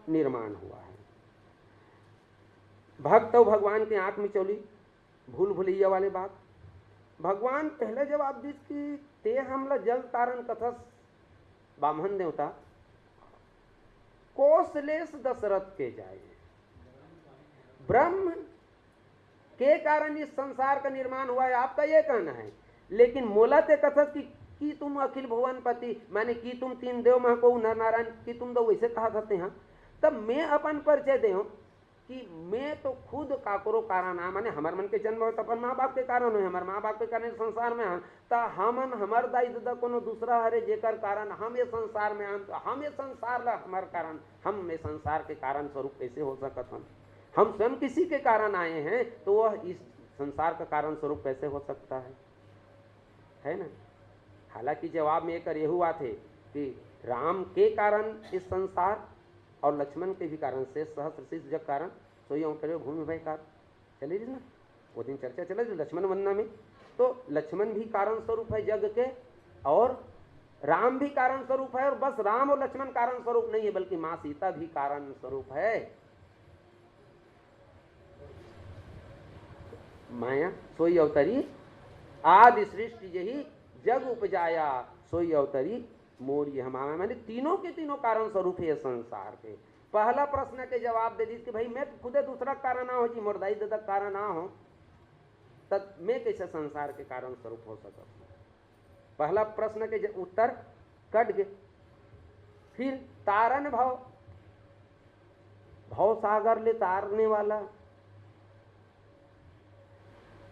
निर्माण हुआ है। भक्त अउ भगवान के आंख मिचौली, भूल भुलैया वाले बात। भगवान पहले जवाब दिस कि ते हमला जग कारण कथस बामन देवता, कोसलेस दशरथ के जाए। ब्रह्म के कारण इस संसार का निर्माण हुआ है, आपका ये कहना है। लेकिन मोला ते कथस कि, कि तुम अखिल भुवनपति, माने कि तुम तीन देव महको नर नारायण, कि तुम दो वैसे कहा करते हैं। तब मैं अपन परिचय देहूं कि मैं तो खुद काकरो कारण आ, माने हमर मन के जन्म हो तो अपन माँ बाप के कारण हो, हमर माँ बाप के कारण संसार में आन, त हमन हमर दाई ददा कोनो दूसरा हरे जेकर कारण हम ये संसार में आन, तो हम ये संसार ला हमर कारण, हम ये संसार के कारण स्वरूप कैसे हो सकत हन? हम स्वयं किसी के कारण आए हैं, तो वह इस संसार का कारण स्वरूप कैसे हो सकता है? है ना? हालांकि जवाब में एकर यहू आथे कि राम के कारण इस संसार और लक्ष्मण के भी कारण, शेष सहस्र शीर्ष जग कारण, सोई अवतरे भूमि भय कारण। चले जी ना, वो दिन चर्चा चले जी लक्ष्मण वंदना में, तो लक्ष्मण भी कारण स्वरूप है जग के और राम भी कारण स्वरूप है। और बस राम और लक्ष्मण कारण स्वरूप नहीं है, बल्कि माँ सीता भी कारण स्वरूप है। माया सोई अवतरी आदि सृष्टि जही जग उपजाया, सोई अवतरी मोर यह माया। माने तीनों के तीनों कारण स्वरूप है ये संसार के। पहला प्रश्न के जवाब दे दिस कि भाई, मैं तो खुदे दूसरा कारण आ हो जी, मोर दाई ददा कारण आ हो, तब मैं कैसे संसार के कारण स्वरूप हो सकत हूँ? पहला प्रश्न के ज-, उत्तर कट गए। फिर तारन भव, भव सागर ले तारने वाला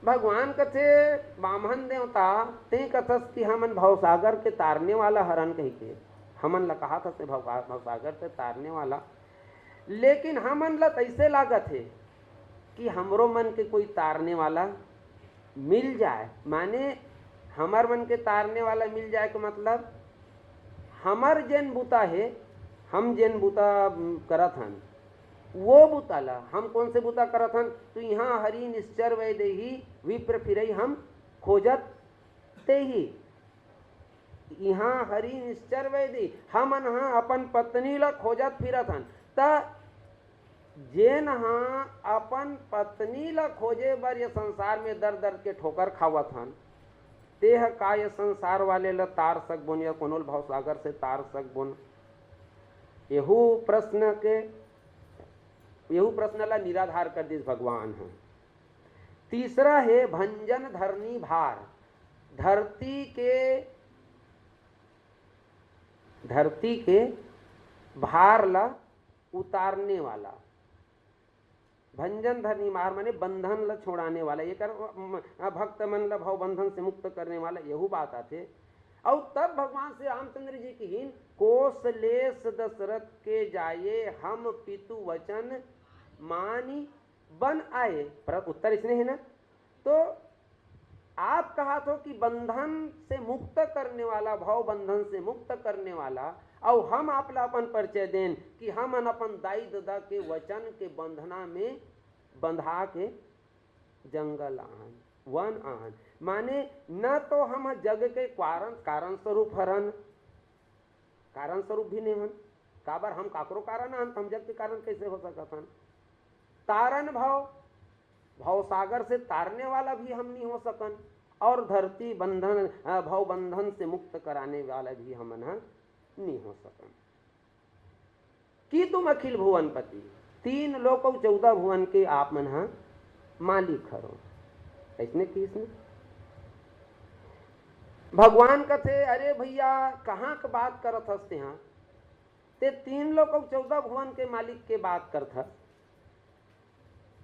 भगवान कथे, बामन देवता, ते कथस कि हमन भवसागर के तारने वाला हरन कहिके, हमन ला कहा थस भव-, भवसागर से तारने वाला। लेकिन हमन ला तैसे लागत हे कि हमरो मन के कोई तारने वाला मिल जाए, माने हमर मन के तारने वाला मिल जाए के मतलब हमर जेन बुता हे, हम जेन बुता, उम, करत हन, वो बुता ला हम कौन से बुता करत हन? तो यहाँ हरि निश्चर वै देही विप्र फिरई हम खोजत तेही। यहाँ हरि निश्चर वै देही, हमन ह अपन पत्नी ला खोजत फिरत हन। त जेन ह अपन पत्नी ला खोजे बर ये संसार में दर दर के ठोकर खावत हन, तेह का ये संसार वाले ला तार सकबोन या कोनो ल भवसागर से तार सकबोन? एहू प्रश्न के, एहू प्रश्न ला निराधार कर दिस भगवान ह। तीसरा हे भंजन धरनी भार, धरती के, धरती के भार ला उतारने वाला। भंजन धरनी भार माने बंधन ला छोड़ाने वाला, एकर, म, भक्त मन ला भव बंधन से मुक्त करने वाला, यहू बात आथे। अउ तब भगवान श्री रामचंद्र जी किहिन, कोसलेस दशरथ के जाए, हम पितु वचन मानी बन आए। पर उत्तर इसने है ना, तो आप कहत हो कि बंधन से मुक्त करने वाला, भव बंधन से मुक्त करने वाला, अउ हम आप ला अपन परिचय देन कि हमन अपन दाई ददा के वचन के बंधना में बंधा के जंगल आहन, वन आहन। माने न तो हम जग के कारण, कारण स्वरूप हरन, कारण स्वरूप भी नहीं हन। काबर हम काकरो कारण आहन, त हम जग के कारण कैसे हो सकत हन? तारन भव, भव सागर से तारने वाला भी हम नहीं हो सकन, और धरती बंधन, अ, भव बंधन से मुक्त कराने वाला भी हमन ह नहीं हो सकन। कि तुम अखिल भुवनपति, तीन लोक अउ चौदह भुवन के आप मन ह मालिक हरो। ऐसने किहिस न? भगवान कथे, अरे भैया, कहाँ के बात करत हस तेहा? ते तीन लोक अउ चौदह भुवन के मालिक के बात करत हस,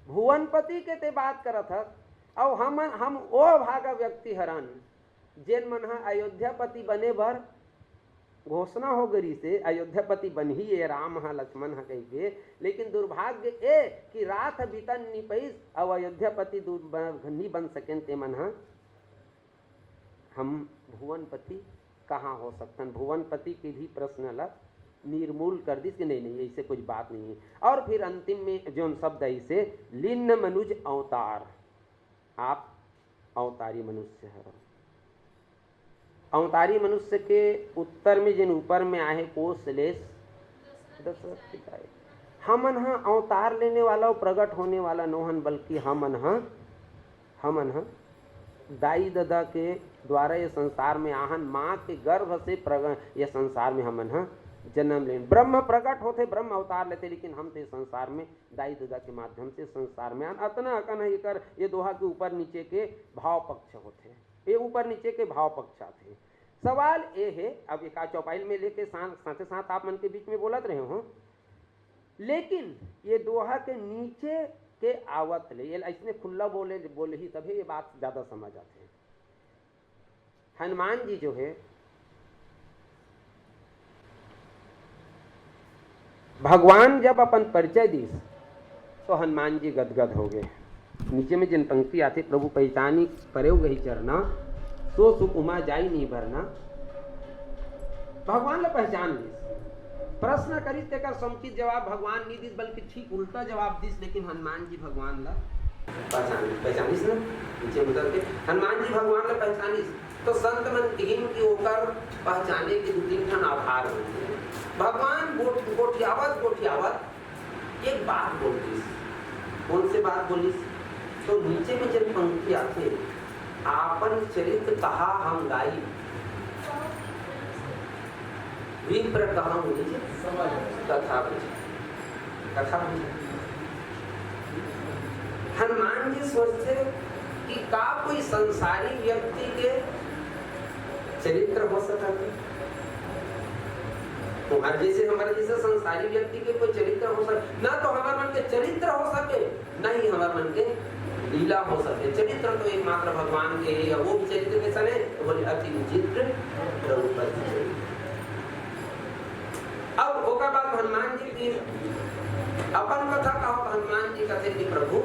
भुवनपति के ते बात करत हस, अउ हम, हम ओ भागा व्यक्ति हरन, जेन मन ह अयोध्यापति बने बर घोषणा हो गई से, अयोध्यापति बनही ये राम ह, लक्ष्मण ह कहिके, लेकिन दुर्भाग्य ए कि रात बितन नि पइस अउ अयोध्यापति दु-, ब-, नि बन सकेन ते मन ह। हम भुवनपति कहाँ हो सकथन? भुवनपति के भी प्रश्न ला निर्मूल कर दिस कि नहीं, नहीं, ऐसे कुछ बात नहीं है। और फिर अंतिम में जोन शब्द है इसे, लिन्न मनुज अवतार, आप अवतारी मनुष्य हरो। अवतारी मनुष्य के उत्तर में जिन ऊपर में आहे कोसलेस दशरथ के जाए। हमन ह अवतार लेने वाला अउ प्रगट होने वाला नोहन, बल्कि हमन ह, हमन ह दाई ददा के द्वारा ये संसार में आहन, माँ के गर्भ से प्रगट ये संसार में हमन ह जन्म लेन। ब्रह्म प्रगट होथे, ब्रह्म अवतार लेथे, लेकिन हम तो ये संसार में दाई ददा के माध्यम से संसार में आन। अतना अकन ह एकर, ये दोहा के ऊपर नीचे के भाव पक्ष होथे, ये ऊपर नीचे के भाव पक्ष आथे। सवाल ये हे, अब एका चौपाई में लेके सा-, साथे साथ आप मन के बीच में बोलत रहे हो, लेकिन ये दोहा के नीचे के आवत ले, ये अइसने खुल्ला बोले, बोलही तभे ये बात ज्यादा समझ आथे। हनुमान जी जो हे, भगवान जब अपन परिचय दिस, तो हनुमान जी गदगद हो गए। नीचे में जिन पंक्ति आथे, "प्रभु पहिचानी परेव गही चरना, सो सुख उमा जाई नहीं भरना।" भगवान ला पहचान लिस, प्रश्न करिस, तेकर समुचित जवाब भगवान नहीं दिस, बल्कि ठीक उल्टा जवाब दिस, लेकिन हनुमान जी भगवान ला पहचान, पहचानिस ना, नीचे उतर के हनुमान जी भगवान ला पहचानिस। तो संत मन किहिन कि ओकर पहचाने के दू तीन ठन आधार होथे। भगवान गोठ-, गोठियावत, गोठियावत एक बात बोल दिस। कौन से बात बोलिस? तो नीचे में जब पंक्ति आथे, "आपन चरित कहा हम गाई, विप्र कहउँ निज कथा बुझाई।" कथा बुझाई। हनुमान जी सोचथे कि का कोई संसारी व्यक्ति के चरित्र हो सकत हे? तुम्हारे जैसे, हमारे जैसे संसारी व्यक्ति के कोई चरित्र हो सके? ना तो हमारे मन के चरित्र हो सके, ना ही हमारे मन के लीला हो सके। चरित्र तो एकमात्र भगवान के हे, और वो भी चरित्र कैसन हे? तो बोले, "अति विचित्र रघुपति चरित्र।" अब ओकर बाद हनुमान जी की अपन कथा कहो, तो हनुमान जी कथे कि "प्रभु,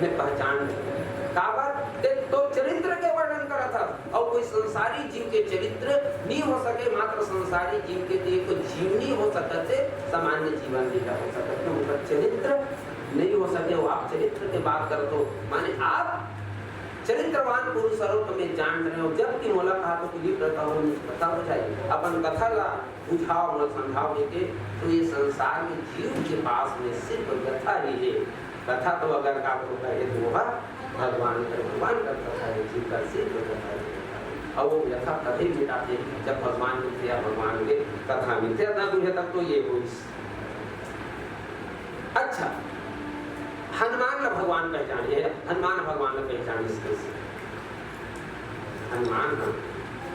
मैं पहचान नहीं।" काबर? ते तो चरित्र के वर्णन करत हस, और कोई संसारी जीव के चरित्र नहीं हो सके, मात्र संसारी जीव के तो एक जीवनी हो सकत हे, सामान्य जीवन लीला हो सकत हे, उनका चरित्र नहीं हो सके। वो आप चरित्र के बात करत हो, माने आप चरित्रवान पुरुष स्वरूप में जान रहे हो, जबकि मोला कहा तो विप्र कहउँ निज कथा बुझाई, अपन कथा ला बुझाओ, मोला समझाओ के, तो ये संसार में जीव के पास में सिर्फ व्यथा ही है। कथा तो अगर का को कहे तो वह भगवान का, भगवान का कथा है, जीव का सिर्फ व्यथा है। और वो व्यथा तभी मिटाथे जब भगवान मिलथे या भगवान के कथा मिलथे। इतना दूर है तब तो ये हो। अच्छा, हनुमान ला भगवान पहचानिस, हनुमान भगवान ला पहचानिस कैसे? हनुमान ह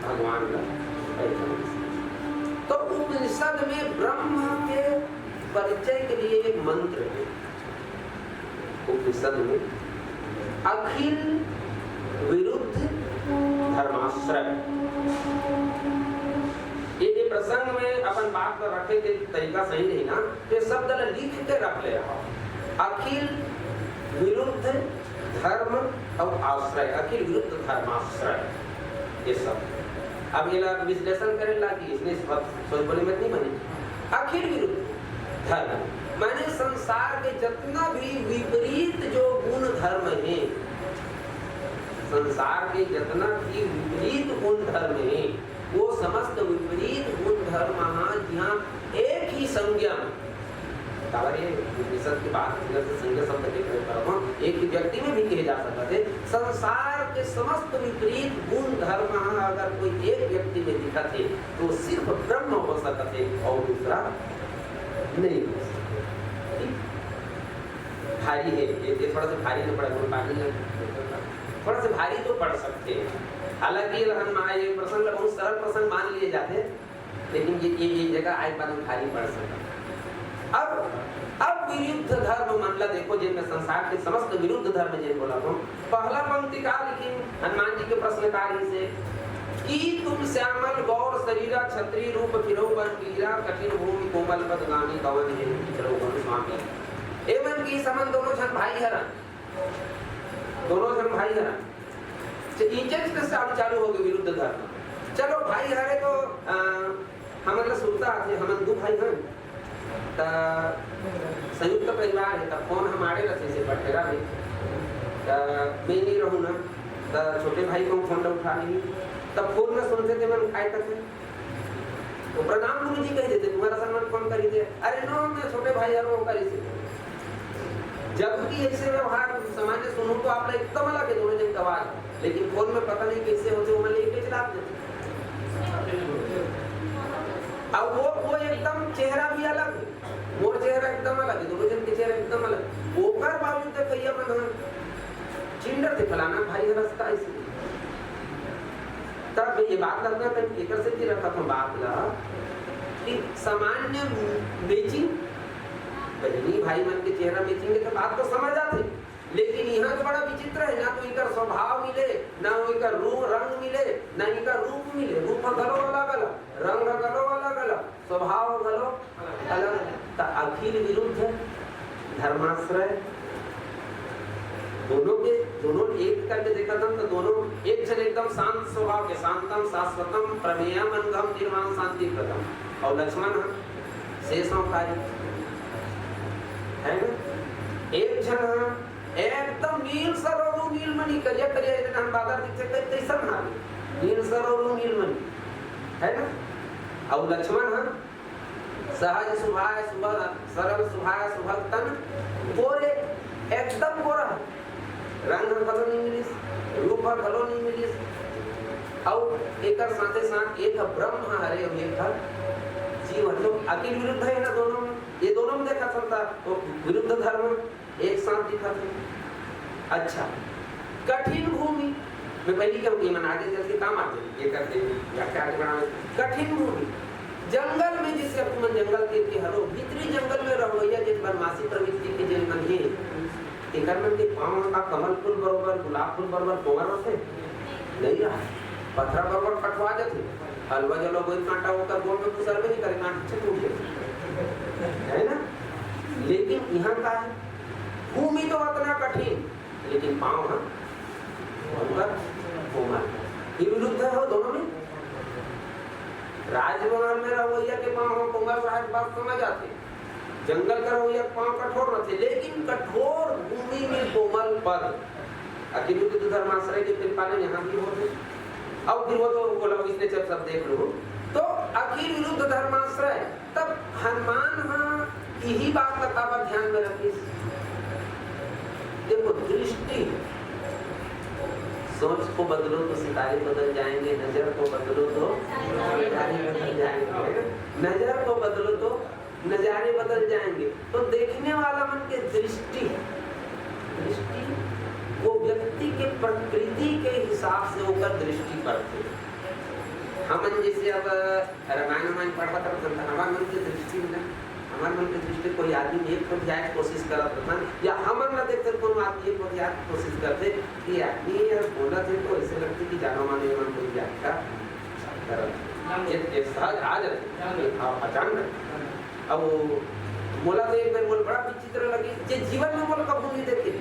भगवान ला पहचानिस। तो उपनिषद में ब्रह्म के परिचय के लिए एक मंत्र है। उपनिषद में अखिल विरुद्ध धर्माश्रय। ये, ये प्रसंग में अपन बात ला रखे के तरीका सही नहीं ना, तो ये शब्द ला लिख के रख ले रहो। अखिल विरुद्ध धर्म और आश्रय, अखिल विरुद्ध धर्माश्रय, ये सब। अब ये ला विश्लेषण करे लागी, इसने इस बात सोच बोले मत नहीं बने। अखिल विरुद्ध धर्म माने संसार के जितना भी विपरीत जो गुण धर्म है, संसार के जितना भी विपरीत गुण धर्म है, वो समस्त विपरीत गुण धर्म हा जिहाँ एक ही संज्ञा में, काबर ये उपनिषद के बात जैसे संज्ञा शब्द के प्रयोग करत हूँ, एक ही व्यक्ति में भी कहे जा सकत है। संसार के समस्त विपरीत गुण धर्म हा अगर कोई एक व्यक्ति में दिखत है, तो सिर्फ ब्रह्म हो सकत है और दूसरा नहीं हो सकता। ठीक? भारी है, ये, ये थोड़ा सा भारी तो पड़ा, गुण पानी है, थोड़ा सा भारी तो पड़ सकते हैं। हालांकि ये हनुमान, ये प्रसंग बहुत सरल प्रसंग मान लिए जाते हैं, लेकिन ये, ये, ये जगह आए बाद में भारी पड़ सकता है। अब, अब विरुद्ध धर्म मन ला देखो, जिनमें संसार के समस्त विरुद्ध धर्म जिन बोला तो पहला पंक्ति का लिखी हनुमान जी के प्रश्न का रही से कि "तुम श्यामल गौर शरीरा, क्षत्रिय रूप फिरौ वन वीरा, कठिन भूमि कोमल पद गामी, कवन हेतु विचरौ वन स्वामी।" ए मन की समन दोनों झन भाई हरन, दोनों झन भाई हरन। च-, इज्जत से चालू, चालू हो गए विरुद्ध धर्म। चलो भाई हरे तो, अ, हमन ला सुरता आथे, हमन दू भाई हन, त संयुक्त परिवार है, त फोन हमारे ला से बटेरा में, त मैं नहीं रहूँ ना, त छोटे भाई को फोन ला उठा नहीं, त फोन में सुनते थे मन काय करते, तो प्रणाम गुरु जी कहि देथे, तुम्हारा सम्मान कौन करिस हे? अरे नो, मैं छोटे भाई हरंव, वो करिस हे। जबकि ऐसे व्यवहार सामान्य सुनहूं तो आप ला एकदम अलग हे दोनों जन के आवाज, लेकिन फोन में पता नहीं कैसे होथे, वो मन ला एक ही चला देथे। अब वो, वो एकदम चेहरा भी अलग हे, मोर चेहरा एकदम अलग हे, दोनों जन के चेहरा एकदम अलग। ओकर बावजूद देखइया मन ह चिढ़थे, फलाना भाई हर हंसथे ऐसे। तब ये बात लगना कहीं एकर सेती रखत हंव बात ला कि सामान्य matching, बहिनी भाई मन के चेहरा matching हे तो बात तो समझ आथे, लेकिन इहां तो बड़ा विचित्र हे, ना तो इकर स्वभाव मिले, ना इकर रू-, रंग मिले, ना इकर रूप मिले। रूप घलो अलग-अलग, रंग घलो अलग-अलग, स्वभाव घलो अलग। त अखिल विरुद्ध धर्माश्रय दोनों के, दोनों एक करके देखत हन तो दोनों एक झन एकदम शांत स्वभाव के, शांतम शाश्वतम प्रमेयम अनघम निर्वाण शांति प्रदम, और लक्ष्मण ह शेष अवतारी, है ना? एक झन ह एकदम नील सरोरू नीलमणि, करिया करिया, इतना हम बादर दिखथे, कई-, कैसन हाल? नील सरोरू नीलमणि, है ना? और लक्ष्मण ह सहज सुभाय सुभग, सरल सुभाय सुभग तन गोरे, एकदम गोरा। रंग ह घलो नहीं मिलिस, रूप ह घलो नहीं मिलिस। अउ एकर साथे साथ एक ह ब्रह्म हरे अउ एक ह जीव ह। तो अखिल विरुद्ध हे ना दोनों में, ये दोनों में देखत हन त तो विरुद्ध धर्म एक साथ दिखत हे। अच्छा, कठिन भूमि, मैं पहिली कहूं कि मन आगे चल के काम आ जाही, ये कर देही, या क्या आगे बढ़ावे। कठिन भूमि, जंगल में, जैसे अब तुमन जंगल के, के हरो, भीतरी जंगल में रहवइया, जेन बनवासी प्रवृत्ति के जेन मन हे, तेकर मन के पाँव का कमल फूल बरोबर, गुलाब फूल बरोबर कोमल रथे? नहीं रहा। पथरा बरोबर कठवा जाथे। हलवा जलो गोई कांटा ओकर गोड़ में घुसरबे नहीं करे, कांटा से टूट जाथे। है ना? लेकिन इहां का हे? भूमि तो अतना कठिन, लेकिन पाँव ह ओकर कोमल। ये विरुद्ध हे हो दोनों में। राजमहल में रहवइया के पाँव ह कोमल रहे, बात समझ आथे। जंगल के रहवइया के पाँव कठोर रथे, लेकिन कठोर भूमि में कोमल पद। अखिल विरुद्ध धर्माश्रय के कृपा ले यहाँ भी होथे। अब फिर वो तो बोला, इसने जब सब देख लो, तो अखिल विरुद्ध धर्माश्रय, तब हनुमान ह इही बात ला काबर ध्यान में रखिस? देखो, दृष्टि, सोच को बदलो तो सितारे बदल जाएंगे, नजर को बदलो तो सितारे बदल जाएंगे, है ना? नजर को बदलो तो नजारे बदल जाएंगे। तो देखने वाला मन के दृष्टि, दृष्टि वो व्यक्ति के प्रकृति के हिसाब से ओकर दृष्टि पड़थे। हमन जैसे अब रामायण वामायण पढ़त रहथन, त हमर मन के दृष्टि में ना, हमर मन के दृष्टि कोई आदमी एक ठो जाए के कोशिश करत रहथन, या हमन ला देखथन कोनो आदमी एक ठो जाए के कोशिश करथे, कि आदमी यार बोलत हे तो ऐसे लगथे कि जानो मानो ये मन कोई जाए का करत हे। ये, ये सहज आ जाथे, हाँ, अचानक। अब वो मोला तो एक बार मोला बड़ा विचित्र लगे, जे जीवन में मोला कभू नहीं देखे।